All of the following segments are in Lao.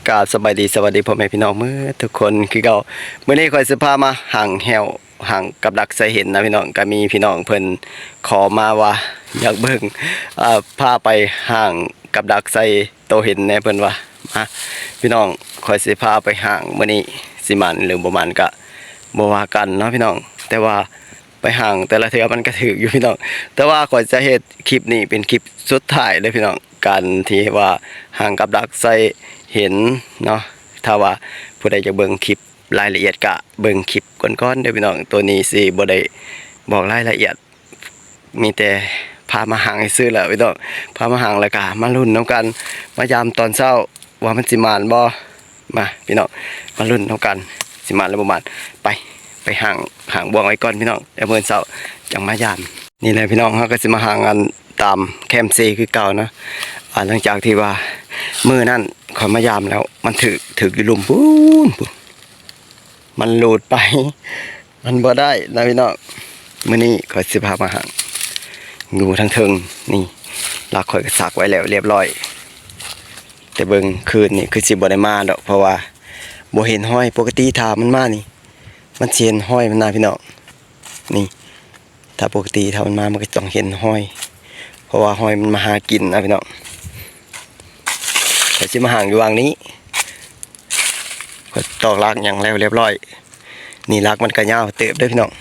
ກາບສະບາຍດີ ສະຫວັດດີພໍ່ແມ່ພີ່ນ້ອງເໝິດທຸກຄົນຄືເກົ່າ. ມື້ນີ້ຂ້ອຍຊິພາມາຫາງແຫ້ວ ຫາງກັບດັກໃສ່ເຫັນນະພີ່ນ້ອງ. ກະມີພີ່ນ້ອງເພິ່ນຂໍມາວ່າຢາກເບິ່ງ ເອີ ພາໄປຫາງກັບດັກໃສ່ໂຕເຫັນແດ່ເພິ່ນວ່າ. ມາພີ່ນ້ອງ ຂ້ອຍຊິພາໄປຫາງ ມື້ນີ້ຊິໝານຫຼືບໍ່ໝານກະບໍ່ວ່າກັນເນາະພີ່ນ້ອງ. ແຕ່ວ່າ ໄປຫາງແຕ່ລະເທື່ອມັນກະຖືກຢູ່ພີ່ນ້ອງ. ແຕ່ວ່າຂ້ອຍຈະເຮັດຄລິບນີ້ເປັນຄລິບສຸດທ້າຍເດີພີ່ນ້ອງ ການທີ່ວ່າຫາງກັບດັກໃສ່ເຫັນເນາະ. ຖ້າວ່າຜູ້ໃດຢາກເບິ່ງຄລິບລາຍລະອຽດກະເບິ່ງຄລິບກ່ອນໆເດີພີ່ນ້ອງ. ໂຕນີ້ຊິບໍ່ໄດ້ບອກລາຍລະອຽດ ມີແຕ່ພາມາຫາງຊື່ໆແຫຼະພີ່ນ້ອງ. ພາມາຫາງແລ້ວກະມາລຸ້ນນຳກັນ ມາຢາມຕອນເຊົ້າວ່າມັນຊິໝານບໍ່. ມາພີ່ນ້ອງ ມາລຸ້ນນຳກັນ ຊິໝານຫຼືບໍ່ໝານ. ໄປ ໄປຫາງ ຫາງບ່ວງໄວ້ກ່ອນພີ່ນ້ອງ ແລ້ວມື້ເຊົ້າຈັ່ງມາຢາມ. ນີ້ແຫຼະພີ່ນ້ອງ ເຮົາກະຊິມາຫາງອັນຕາມແຄມເຊຄືເກົ່າເນາະ. ອາ ຫຼັງຈາກທີ່ວ່າມື້ນັ້ນຂ້ອຍມາຢາມແລ້ວ ມັນຖືກ ຖືກຢູ່ລຸ່ມພຸ້ນ ມັນຫຼຸດໄປ ມັນບໍ່ໄດ້ນະພີ່ນ້ອງ. ມື້ນີ້ຂ້ອຍຊິພາມາຫາງຢູ່ທາງເທິງນີ້ ຫຼັກຂ້ອຍກະສັກໄວ້ແລ້ວລຽບລ້ອຍ. ແຕ່ເບິ່ງຄືນນີ້ຄືຊິບໍ່ໄດ້ມາດອກ ເພາະວ່າບໍ່ເຫັນຮອຍ. ປົກກະຕິຖ້າມັນມານີ້ ມັນຊິເຫັນຮອຍມັນນະພີ່ນ້ອງ. ນີ້ ຖ້າປົກກະຕິຖ້າມັນມາ ມັນກະຕ້ອງເຫັນຮອຍ ເພາະວ່າຮອຍມັນມາຫາກິນນະພີ່ນ້ອງ. ຂ້ອຍຊິມາຫາງຢູ່ຫວ່າງນີ້ ຂ້ອຍຕອກຫຼັກຫຍັງແລ້ວລຽບລ້ອຍ. ນີ້ຫຼັກມັນກະຍາວເຕີບເດີພີ່ນ້ອງ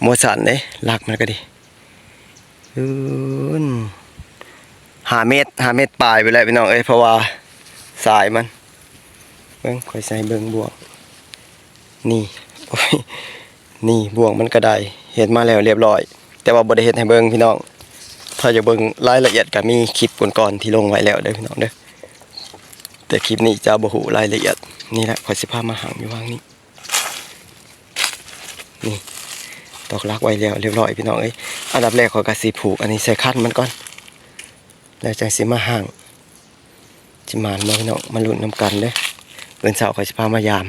ບໍ່ສັ້ນເດ້ ຫຼັກມັນກະດີ. ຫ້າເມັດ ຫ້າເມັດປາຍໄປແລ້ວພີ່ນ້ອງເອີຍ ເພາະວ່າສາຍມັນ. ເບິ່ງ ຂ້ອຍໃສ່ເບິ່ງບ່ວງນີ້ ໂອ້ຍ ນີ້ບ່ວງມັນກະໄດ້ ເຮັດມາແລ້ວລຽບລ້ອຍ ແຕ່ວ່າບໍ່ໄດ້ເຮັດໃຫ້ເບິ່ງພີ່ນ້ອງ. ຖ້າຢາກເບິ່ງລາຍລະອຽດກະມີຄລິບກ່ອນໆທີ່ລົງໄວ້ແລ້ວເດີພີ່ນ້ອງເດີ. ແຕ່ຄລິບນີ້ຈະບໍ່ຮູ້ລາຍລະອຽດ. ນີ້ແຫຼະ ຂ້ອຍຊິພາມາຫາງຢູ່ຫວ່າງນີ້. ນີ້ ຕອກຫຼັກໄວ້ແລ້ວລຽບລ້ອຍພີ່ນ້ອງເອີຍ. ອັນດັບແລກຂ້ອຍກະຊິຜູກອັນນີ້ໃສ່ຄັນມັນກ່ອນ ແລ້ວຈັ່ງຊິມາຫາງ. ຊິໝານບໍ່ພີ່ນ້ອງ ມາລຸ້ນນຳກັນເດີ. ມື້ເຊົ້າຂ້ອຍຊິພາມາຢາມ.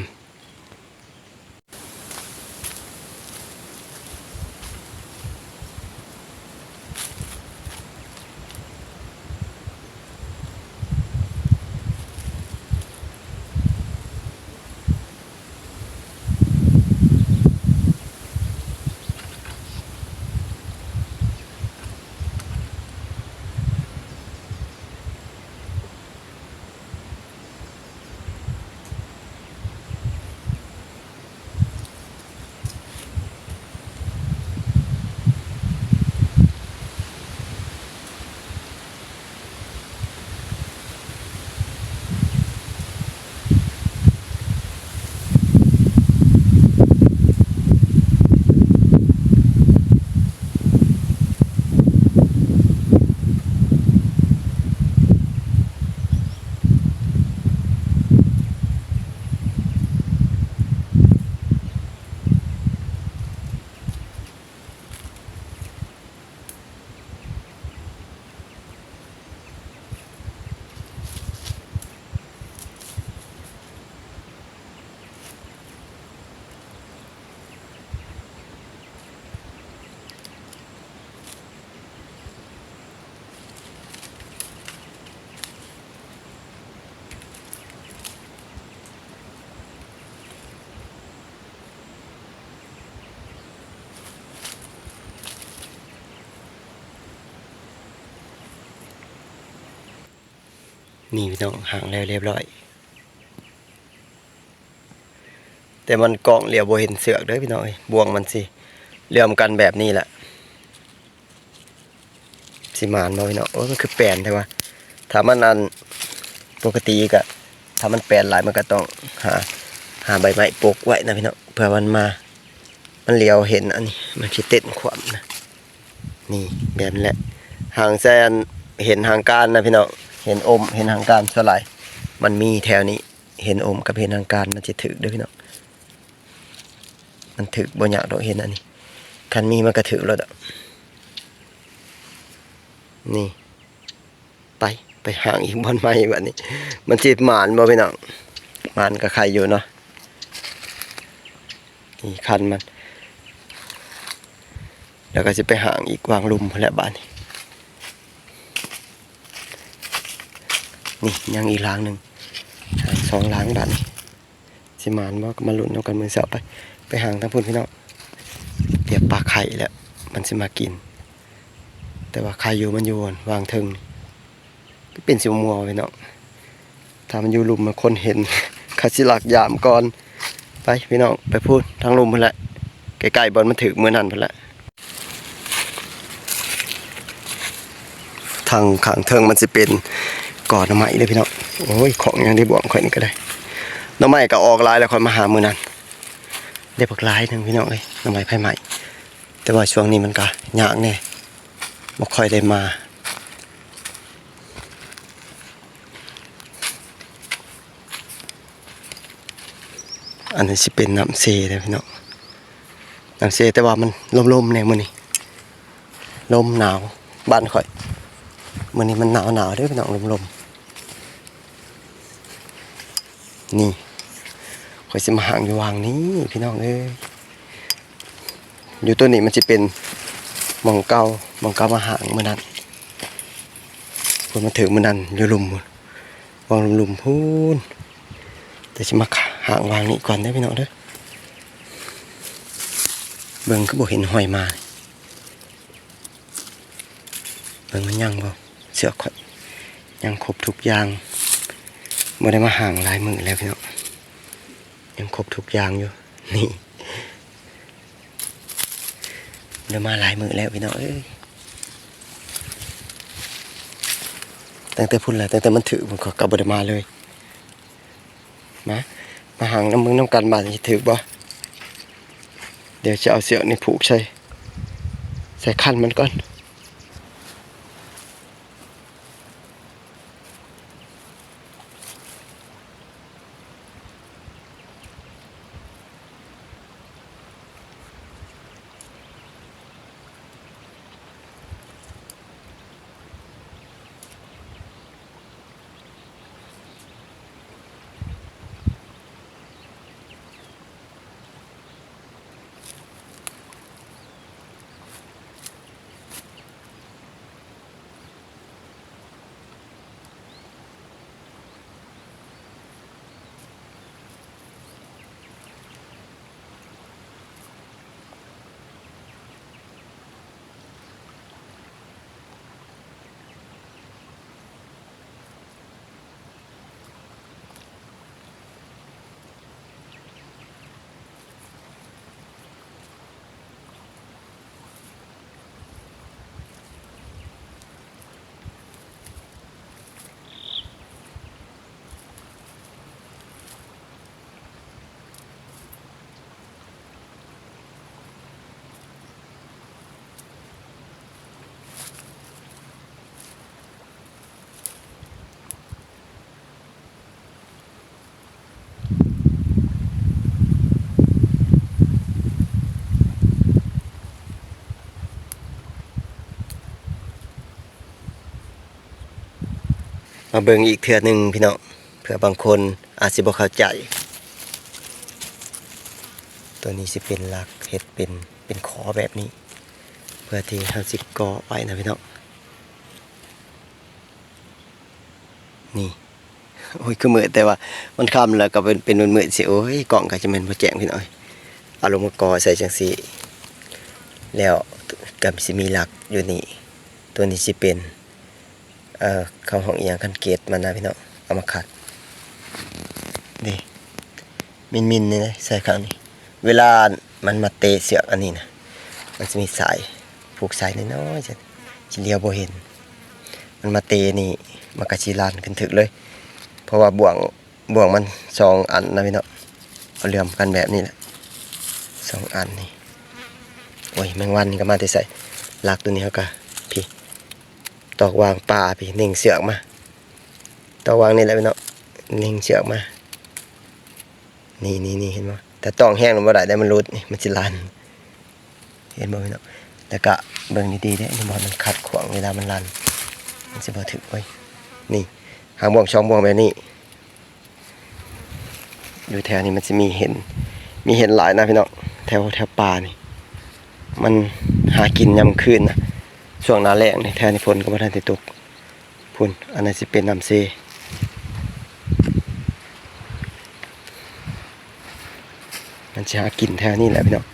ນີ້ພີ່ນ້ອງ ຫາງແລ້ວລຽບລ້ອຍ ແຕ່ມັນກ້ອງຫຼຽວບໍ່ເຫັນເຊືອກເດີພີ່ນ້ອງເອີຍ. ບ່ວງມັນຊິເຫຼື່ອມກັນແບບນີ້ແຫຼະ. ຊິໝານບໍ່ພີ່ນ້ອງ? ໂອ້ຍ ມັນຄືແປນແທ້ວະ. ຖ້າມັນອັນ ປົກກະຕິກະ ຖ້າມັນແປນຫຼາຍ ມັນກະຕ້ອງຫາ ຫາໃບໄມ້ປົກໄວ້ນະພີ່ນ້ອງ ເພື່ອມັນມາ ມັນຫຼຽວເຫັນອັນນີ້ ມັນຊິເຕັ້ນຂວ້ຳນະ. ນີ້ແບບນີ້ແຫຼະ ຫາງແຊນ ເຫັນຫາງການນະພີ່ນ້ອງ ເຫັນອົມ ເຫັນຫາງການ. ສ່ວນຫຼາຍມັນມີແຖວນີ້ ເຫັນອົມກັບເຫັນຫາງການ ມັນຊິຖືກເດີພີ່ນ້ອງ. ມັນຖືກບໍ່ຍາກດອກ ເຫັນອັນນີ້ ຄັນມີມັນກະຖືກໂລດດອກ. ນີ້ ໄປ ໄປຫາງອີກບ່ອນໃໝ່ບາດນີ້ ມັນຊິໝານບໍ່ພີ່ນ້ອງ? ໝານກະໄຄຢູ່ເນາະ. ນີ້ຄັນມັນ ແລ້ວກະຊິໄປຫາງອີກຫວ່າງລຸ່ມພຸ້ນແຫຼະບາດນີ້. ນີ້ຍັງອີກຫຼັງໜຶ່ງ ຫາງ ສອງຫຼັງບາດນີ້ ຊິໝານບໍ່ ກໍມາລຸ້ນນຳກັນມື້ເຊົ້າ. ໄປ ໄປຫາງທາງພຸ້ນພີ່ນ້ອງ. ຕຽມປາໄຂ່ແລ້ວ ມັນຊິມາກິນ. ແຕ່ວ່າໄຂ່ຢູ່ ມັນຢູ່ຫວ່າງເທິງ ຄືເປັນສີມົວພີ່ນ້ອງ. ຖ້າມັນຢູ່ລຸ່ມ ມັນຄົນເຫັນ ເຂົາຊິລັກຢາມກ່ອນ. ໄປພີ່ນ້ອງ ໄປພຸ້ນ ທາງລຸ່ມພຸ້ນແຫຼະ ໃກ້ໆບ່ອນມັນຖືກມື້ນັ້ນພຸ້ນແຫຼະ. ທາງຂ້າງເທິງມັນຊິເປັນກອໜໍ່ໄມ້ເດ້ພີ່ນ້ອງ. ໂອ້ຍ ຂອງຫຍັງໄດ້ ບ່ວງຂ້ອຍນີ້ກໍໄດ້. ໜໍ່ໄມ້ກໍອອກຫຼາຍແລ້ວ ຂ້ອຍມາຫາມື້ນັ້ນ ໄດ້ບັກຫຼາຍໜຶ່ງພີ່ນ້ອງເອີຍ ໜໍ່ໄມ້ໄຟໄໝ້. ແຕ່ວ່າຊ່ວງນີ້ມັນກໍຍາກແດ່ ບໍ່ຄ່ອຍໄດ້ມາ. ອັນນີ້ຊິເປັນນ້ຳເຊເດ້ພີ່ນ້ອງ. ນ້ຳເຊ ແຕ່ວ່າມັນລົມໆແດ່ມື້ນີ້ ລົມໜາວບ້ານຂ້ອຍ. ມື້ນີ້ມັນໜາວໆເດ້ພີ່ນ້ອງ ລົມໆ. ນີ້ ຂ້ອຍຊິມາຫາງຢູ່ຫວ່າງນີ້ພີ່ນ້ອງເອີຍ. ຢູ່ໂຕນີ້ມັນຊິເປັນໝ່ອງເກົ່າ ໝ່ອງເກົ່າມາຫາງມື້ນັ້ນ ເພິ່ນມາຖືກມື້ນັ້ນ ຢູ່ລຸ່ມພຸ້ນ ຫວ່າງລຸ່ມໆພຸ້ນ. ແຕ່ຊິມາຫາງຫວ່າງນີ້ກ່ອນເດີພີ່ນ້ອງເດີ. ເບິ່ງຄືບໍ່ເຫັນຫອຍມາ. ເບິ່ງມັນຍັງບໍ່ ເຊືອກຂ້ອຍ ຍັງຄົບທຸກຢ່າງ. ບໍ່ໄດ້ມາຫາງຫຼາຍມື້ແລ້ວພີ່ນ້ອງ ຍັງຄົບທຸກຢ່າງຢູ່. ນີ້ ບໍ່ໄດ້ມາຫຼາຍມື້ແລ້ວພີ່ນ້ອງເອີຍ. ຕັ້ງແຕ່ພຸ້ນແຫຼະ ຕັ້ງແຕ່ມັນຖືກ ຂ້ອຍກໍບໍ່ໄດ້ມາເລີຍ. ມາ ມາຫາງນຳເບິ່ງນຳກັນ ບາດນີ້ຖືກບໍ່. ດຽວຈະເອົາເຊືອກນີ້ຜູກໃສ່ ໃສ່ຄັນມັນກ່ອນ. ມາເບິ່ງອີກເທື່ອໜຶ່ງພີ່ນ້ອງ ເພື່ອບາງຄົນອາດຊິບໍ່ເຂົ້າໃຈ. ໂຕນີ້ຊິເປັນຫຼັກ ເຮັດເປັນ ເປັນຂໍແບບນີ້ ເພື່ອທີ່ເຮົາຊິກໍ່ໄວ້ນະພີ່ນ້ອງ. ນີ້ ໂອ້ຍ ຄືມືດ ແຕ່ວ່າມັນຄ່ຳແລ້ວກໍເປັນ ເປັນມືດໆຊິ ໂອ້ຍ ກ້ອງກໍຈະແມ່ນບໍ່ແຈ້ງພີ່ນ້ອງ. ເອົາລົງມາກໍ່ໃສ່ຈັ່ງຊີ້ ແລ້ວກໍຊິມີຫຼັກຢູ່ນີ້. ໂຕນີ້ຊິເປັນ ເອີ ເຂົາຮ້ອງອີ່ຫຍັງ ຄັນເກດມັນນະພີ່ນ້ອງ ເອົາມາຂັດ ເດ້ ມິນໆ ນີ້ນະ ໃສ່ຂ້າງນີ້. ເວລາມັນມາເຕະເຊືອກອັນນີ້ນະ ມັນຊິມີສາຍ ຜູກສາຍນ້ອຍໆ ຊິ ຊິຫຼຽວບໍ່ເຫັນ. ມັນມາເຕະນີ້ ມັນກະຊິລັນຂຶ້ນຖືກເລີຍ ເພາະວ່າບ່ວງ ບ່ວງມັນສອງອັນນະພີ່ນ້ອງ ເອົາເຫຼື້ອມກັນແບບນີ້ແຫຼະ ສອງອັນນີ້. ໂອ້ຍ ແມງວັນນີ້ກໍມາແຕ່ໃສ? ຫຼັກໂຕນີ້ເຮົາກໍ ພີ້ ຕອກຫວ່າງປາ ພີ້ ເນັ່ງເຊືອກມາ ຕອກຫວ່າງນີ້ແຫຼະພີ່ນ້ອງ ເນັ່ງເຊືອກມາ. ນີ້ໆໆ ເຫັນບໍ່? ຖ້າຕ້ອງແຮງມັນບໍ່ໄດ້ເດ້ ມັນຫຼຸດນີ້ ມັນຊິລັນ ເຫັນບໍ່ພີ່ນ້ອງ? ແລ້ວກະເບິ່ງດີໆເດ້ ນີ້ ບ່ອນມັນຂັດຂວາງເວລາມັນລັນ ມັນຊິບໍ່ຖືກເວີຍ. ນີ້ ຫາງບ່ວງສອງບ່ວງແບບນີ້ ຢູ່ແຖວນີ້ມັນຊິມີເຫັນ ມີເຫັນຫຼາຍນະພີ່ນ້ອງ ແຖວ ແຖວປ່ານີ້ ມັນຫາກິນຍາມກາງຄືນນະ. ຊ່ວງໜ້າແລ້ງນີ້ ແຖວນີ້ຝົນກໍບໍ່ທັນໄດ້ຕົກ. ພຸ້ນ ອັນນັ້ນຊິເປັນນ້ຳເຊ. ຊິຫາກິນແຖວນີ້ແຫຼະພີ່ນ້ອງ.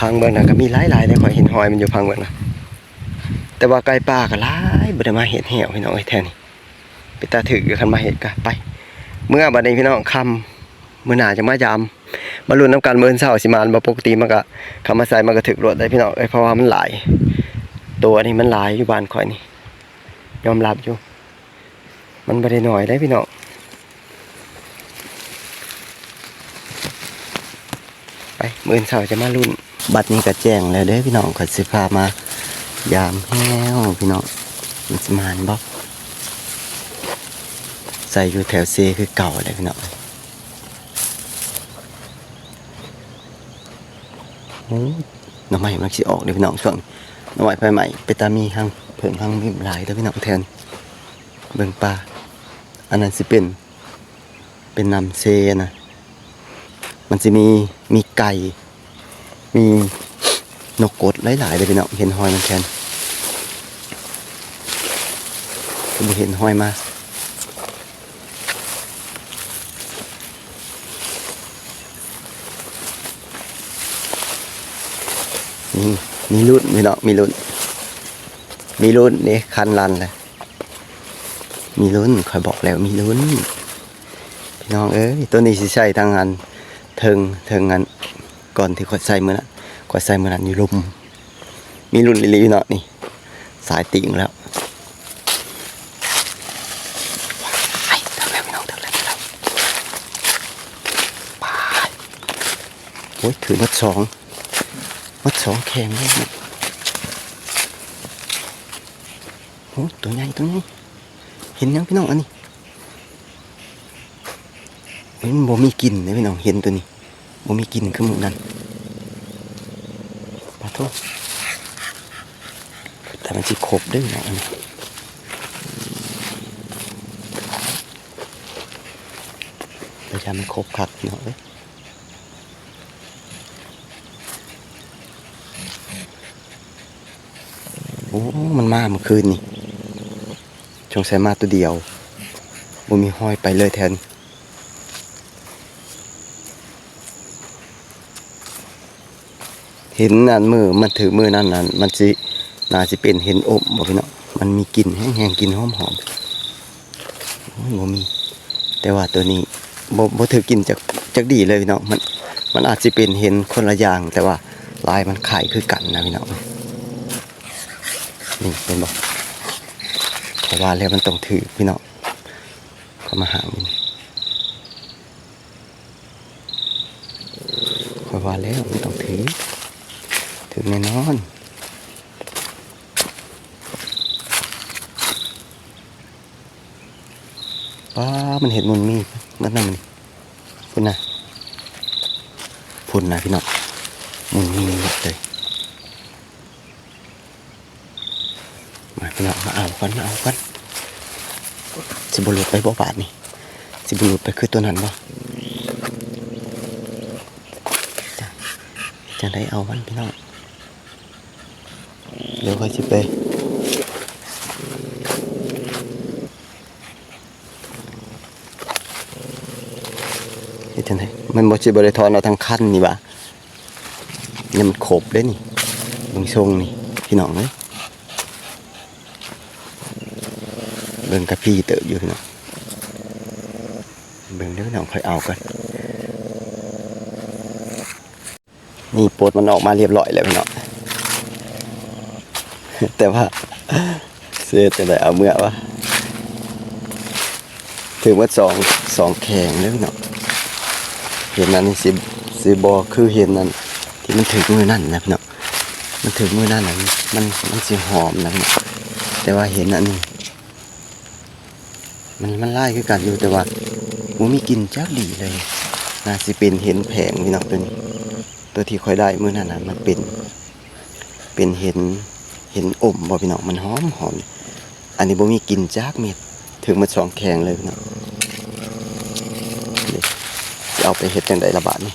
ພັງເບິ່ງນະ ກໍມີຫຼາຍໆເດ້ ຂ້ອຍເຫັນຮອຍມັນຢູ່ ພັງເບິ່ງນະ. ແຕ່ວ່າໄກ່ປ່າກໍຫຼາຍ ບໍ່ໄດ້ມາເຮັດແຮ້ວພີ່ນ້ອງເອີຍ ແຖວນີ້. ເປັນຕາຖືກຢູ່ ຄັນມາເຮັດກະໄປ. ເມືອບັດນີ້ພີ່ນ້ອງ ຄ່ຳ ມື້ໜ້າຈະມາຢາມ ມາລຸ້ນນຳກັນ ມື້ອື່ນເຊົ້າຊິໝານບໍ່. ປົກກະຕິມັນກະ ເຂົ້າມາໃສ່ມັນກະຖືກໂລດໄດ໋ພີ່ນ້ອງເອີຍ ເພາະວ່າມັນຫຼາຍ ໂຕອັນນີ້ມັນຫຼາຍຢູ່ບ້ານຂ້ອຍນີ້ ຍອມຮັບຢູ່ ມັນບໍ່ໄດ້ໜ້ອຍເດ້ພີ່ນ້ອງ. ໄປ ມື້ອື່ນເຊົ້າຈະມາລຸ້ນ. ບັດນີ້ກໍແຈ້ງແລ້ວເດ້ພີ່ນ້ອງ ຂ້ອຍຊິພາມາຢາມແຮ້ວພີ່ນ້ອງ ມັນຊິໝານບໍ່. ໃສ່ຢູ່ແຖວເຊຄືເກົ່າແຫຼະພີ່ນ້ອງ. ໂອ້ ໜໍ່ໄມ້ມັນຊິອອກເດ້ພີ່ນ້ອງ ຊ່ວງໜໍ່ໄມ້ໄຟໄໝ້. ເປັນຕາມີຮັງເຜິ້ງຮັງມີຫຼາຍເດ້ພີ່ນ້ອງ ແຖວນີ້. ເບິ່ງປ່າ ອັນນັ້ນຊິເປັນ ເປັນນ້ຳເຊນະ ມັນຊິມີ ມີໄກ່ ມີນົກກົດຫຼາຍໆເດ້ພີ່ນ້ອງ. ເຫັນຮອຍມັນແທນ ຄືບໍ່ເຫັນຮອຍມາ. ນີ້ ມີລຸ້ນພີ່ນ້ອງ ມີລຸ້ນ ມີລຸ້ນເດ້ ຄັນລັນແຫຼະ. ມີລຸ້ນ ຂ້ອຍບອກແລ້ວມີລຸ້ນ ພີ່ນ້ອງເອີຍ. ໂຕນີ້ຊິໃສ່ທັງອັນເທິງ ເທິງອັນ ກ່ອນທີ່ຂ້ອຍໃສ່ມື້ນັ້ນ ຂ້ອຍໃສ່ມື້ນັ້ນຢູ່ລຸ່ມ. ມີລຸ້ນອີ່ຫຼີເນາະນີ້ ສາຍຕີງແລ້ວ. ໄປ ເຖິງແລ້ວພີ່ນ້ອງ ເຖິງແລ້ວ ເຖິງແລ້ວ. ໄປ ໂອ້ຍ ຖືກໝົດສອງ ໝົດສອງແຂງເລີຍ. ໂອ້ ໂຕໃຫຍ່ ໂຕໃຫຍ່. ເຫັນຫຍັງພີ່ນ້ອງອັນນີ້? ເຫັນບໍ່ມີກິ່ນເດ້ພີ່ນ້ອງ ເຫັນໂຕນີ້ບໍ່ມີກິ່ນຄືມື້ນັ້ນ. ປາໂທ້ ແຕ່ມັນຊິຄົບເດ້ພີ່ນ້ອງອັນນີ້ ແຕ່ຢ່າມັນຄົບຄັກພີ່ນ້ອງເອີຍ. ໂອ້ ມັນມາມື້ຄືນນີ້ ສົງໄສມາໂຕດຽວ ບໍ່ມີຮອຍໄປເລີຍແຖວນີ້. ເຫັນອັນມື້ມັນຖືກມື້ນັ້ນນັ້ນ ມັນຊິ ໜ້າຊິເປັນເຫັນອົມບໍ່ພີ່ນ້ອງ? ມັນມີກິ່ນແຮງໆ ກິ່ນຫອມໆ. ໂອ້ຍ ບໍ່ມີ ແຕ່ວ່າໂຕນີ້ບໍ່ ບໍ່ຖືກກິນຈັກ ຈັກດີເລີຍພີ່ນ້ອງ. ມັນ ມັນອາດຊິເປັນເຫັນຄົນລະຢ່າງ ແຕ່ວ່າລາຍມັນຄ້າຍຄືກັນນະພີ່ນ້ອງ. ນີ້ເຫັນບໍ່? ເພາະວ່າແລ້ວມັນຕ້ອງຖືກພີ່ນ້ອງ ເຂົາມາຫາກິນ. ຂ້ອຍວ່າແລ້ວມັນຕ້ອງຖືກ ຖືກແນ່ນອນ. ປ້າ ມັນເຮັດມຸນມີໝົດນຳນີ້ ພຸ້ນນະ ພຸ້ນນະພີ່ນ້ອງ ມຸນມີໝົດເລີຍ. ມາພີ່ນ້ອງ ມາເອົາກ່ອນ ມາເອົາກ່ອນ. ຊິບໍ່ຫຼຸດໄປບໍ່ບາດນີ້? ຊິບໍ່ຫຼຸດໄປຄືຕົວນັ້ນບໍ່? ຈັ່ງໃດເອົາມັນພີ່ນ້ອງ ດຽວຂ້ອຍຊິໄປ ເຮັດຈັ່ງໃດ? ມັນບໍ່ ຊິບໍ່ໄດ້ຖອນເອົາທັງຄັນນີ້ຫວາ? ຍັງມັນຄົບເດ້ນີ້ ເບິ່ງຊົງນີ້ພີ່ນ້ອງເອີຍ. ເບິ່ງກະພີເຕີບຢູ່ພີ່ນ້ອງ ເບິ່ງເດີພີ່ນ້ອງ ຂ້ອຍເອົາກ່ອນ. ນີ້ປົດມັນອອກມາລຽບຮ້ອຍແລ້ວພີ່ນ້ອງ ແຕ່ວ່າຊິເຮັດຈັ່ງໃດເອົາເມືອວະ? ຖືກໝົດສອງ ສອງແຂງເດີພີ່ນ້ອງ. ເຫັນອັນນີ້ຊິ ຊິບໍ່ຄືເຫັນອັນທີ່ມັນຖືກມື້ນັ້ນນະພີ່ນ້ອງ. ມັນຖືກມື້ນັ້ນນະ ມັນ ມັນຊິຫອມນະພີ່ນ້ອງ ແຕ່ວ່າເຫັນອັນນີ້ ມັນ ມັນຫຼາຍຄືກັນຢູ່ ແຕ່ວ່າບໍ່ມີກິ່ນຈັກດີເລີຍ. ໜ້າຊິເປັນເຫັນແຜງພີ່ນ້ອງ ຕົວນີ້ ຕົວທີ່ຂ້ອຍໄດ້ມື້ນັ້ນນະ ມັນເປັນ ເປັນເຫັນ ເຫັນອົມບໍ່ພີ່ນ້ອງ ມັນຫອມໆ. ອັນນີ້ບໍ່ມີກິ່ນຈັກເມັດ ຖືກໝົດສອງແຂງເລີຍພີ່ນ້ອງ. ນີ້ ຊິເອົາໄປເຮັດຈັ່ງໃດລະບາດນີ້?